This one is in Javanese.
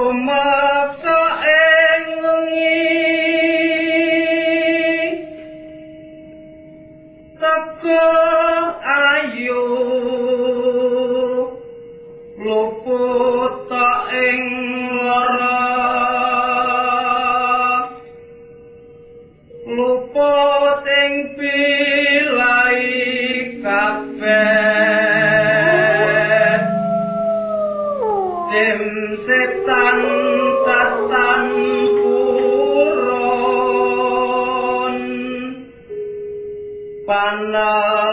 Rumeksa ing wengi teguh ayu luput ing lara luput ing pilai kabeh dem setan tatan purun paneluan.